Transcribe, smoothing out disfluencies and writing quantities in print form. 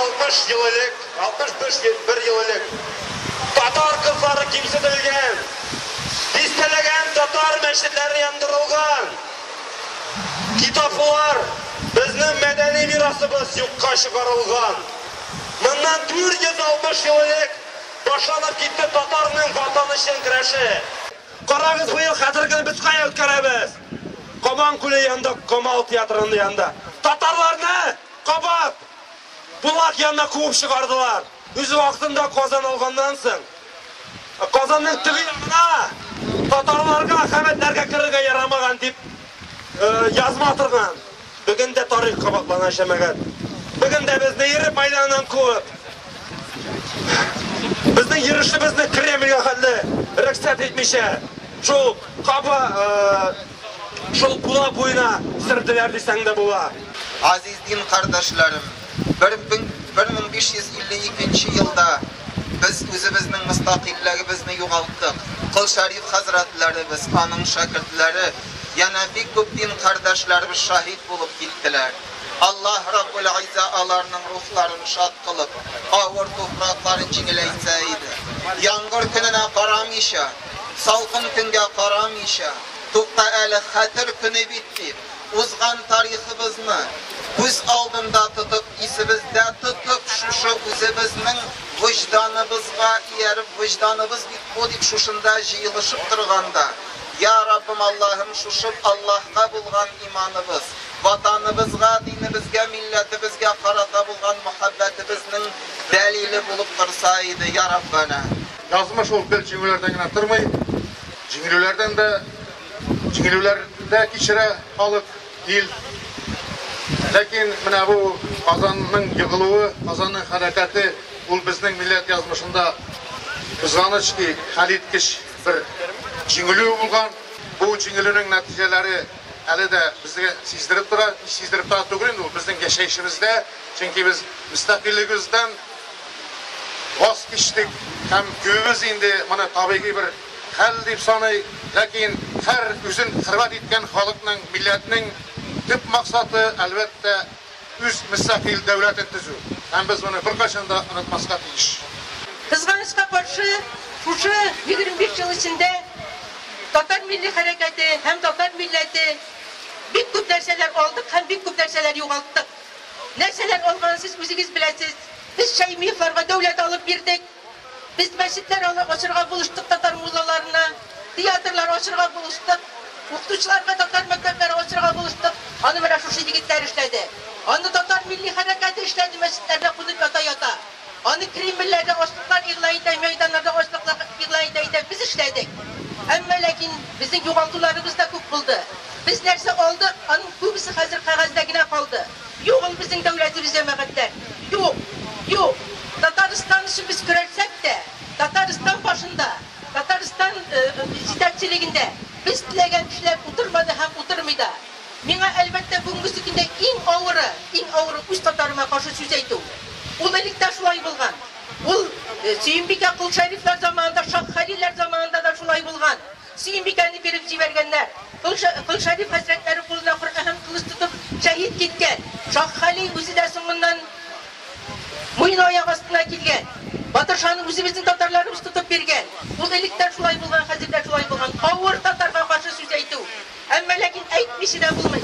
460 ел элек, 61 ел элек татар кызлары кимсетелгән, дистәләгән татар мәчетләре яндырылган, китаплар, безнең мәдәни мирасыбыз юкка чыгарылган. Моннан 460 ел элек башланып китте татарның ватан өчен көрәше. Карагыз, быел Хәтер көнен без кая үткәрәбез? Кабан күле янында, Камал театрының янында. Татарларны кабат Булак янына куып чыгардылар. Үз вакытында Казан алганнан соң, Казанның теге ягына татарларга, хәмәтләргә керергә ярамаган дип язма торган. Бүген дә тарих кабатлана, җәмәгать. Бүген дә безне Ирек мәйданыннан куып, безнең йөрешебезне Кремльгә хәтле рөхсәт итмичә, шул каба, шул Була буена сөрделәр дисәң дә була. Газиз дин кардәшләрем, 1552 нче елда без үзебезнең мөстәкыйльлегебезне югалттык. Кол Шәриф хәзрәтләребез, аның шәкертләре, янә бик күп дин кардәшләребез шаһит булып киттеләр. Аллаһ Раббул Гыйззә аларның рухларын шат кылып, авыр туфракларын җиңеләйтсә иде. Яңгыр көненә карамыйча, салкын көнгә карамыйча, тукта әле, Хәтер көне бит дип, узган тарихыбызны күз алдында тотып, исебездә тотып, шушы үзебезнең вөҗданыбызга ияреп, вөҗданыбыз бит бу дип шушында җыелышып торганда, Я Раббым Аллаһым, шушы Аллаһка булган иманыбыз, Ватаныбызга, динебезгә, милләтебезгә карата булган мөхәббәтебезнең дәлиле булып торса иде, Я Раббәнә! Язмыш ул гел җиңүләрдән генә тормый, җиңелүләрдән дә, җиңелүләр дә кичерә халык, ил. Ләкин менә бу Казанның егылуы, Казанның һәлакәте, ул безнең милләт язмышында, кызганыч ки, хәлиткеч бер җиңелү булган. Бу җиңелүнең нәтиҗәләре әле дә безгә сиздереп тора. Сиздереп тора түгел инде ул, безнең яшәешебездә, чөнки без мөстәкыйльлегебездән ваз кичтек һәм күбебез инде моны табигый бер хәл дип саный. Ләкин һәр үзен хөрмәт иткән халыкның, милләтнең төп максаты, әлбәттә, үз мөстәкыйль дәүләтен төзү. Һәм без моны беркайчан да онытмаска тиеш. Кызганычка каршы, шушы 25 ел эчендә татар милли хәрәкәте һәм татар милләте бик күп нәрсәләр алдык һәм бик күп нәрсәләр югалттык. Нәрсәләр алганын сез үзегез беләсез. Без Шәймиевларга дәүләт алып бирдек. Без мәчетләр ачырга булыштык татар муллаларына, театрлар ачырга булыштык, укытучыларга татар мәктәпләре ачырга булыштык. Аны менә шушы егетләр эшләде. Аны татар милли хәрәкәте эшләде мәчетләрдә кунып ята-ята. Аны Кремльләрдә ачлыклар игълан итә, мәйданнарда ачлыклар игълан итә-итә без эшләдек. Әмма ләкин безнең югалтуларыбыз да күп булды. Без нәрсә алдык, аның күбесе хәзер кәгазьдә генә калды. Юк ул безнең дәүләтебез, җәмәгатьләр. Юк! Юк! Татарстан өчен без көрәшсәк тә, Татарстан башында, Татарстан җитәкчелегендә без теләгән кешеләр утырмады һәм утырмый да. Миңа, әлбәттә, бүгенгесе көндә иң авыры, иң авыры үз татарыма каршы сүз әйтү. Ул элек тә шулай булган. Ул Сөембикә Кол Шәрифләр заманында, Шаһ Хәлилләр заманында да шулай булган. Сөембикәне биреп җибәргәннәр. Кол Кол Шәриф хәзрәтләре кулына Коръән кылыч тотып шәһит киткән. Шаһ Хәли үзе дә соңыннан муены аяк астына килгән. Батыршаны үзебезнең татарларыбыз тотып биргән. Ул элек тә шулай булган, хәзер дә шулай булган. Авыр татарга каршы сүз әйтү. Әмма ләкин әйтмичә дә булмый.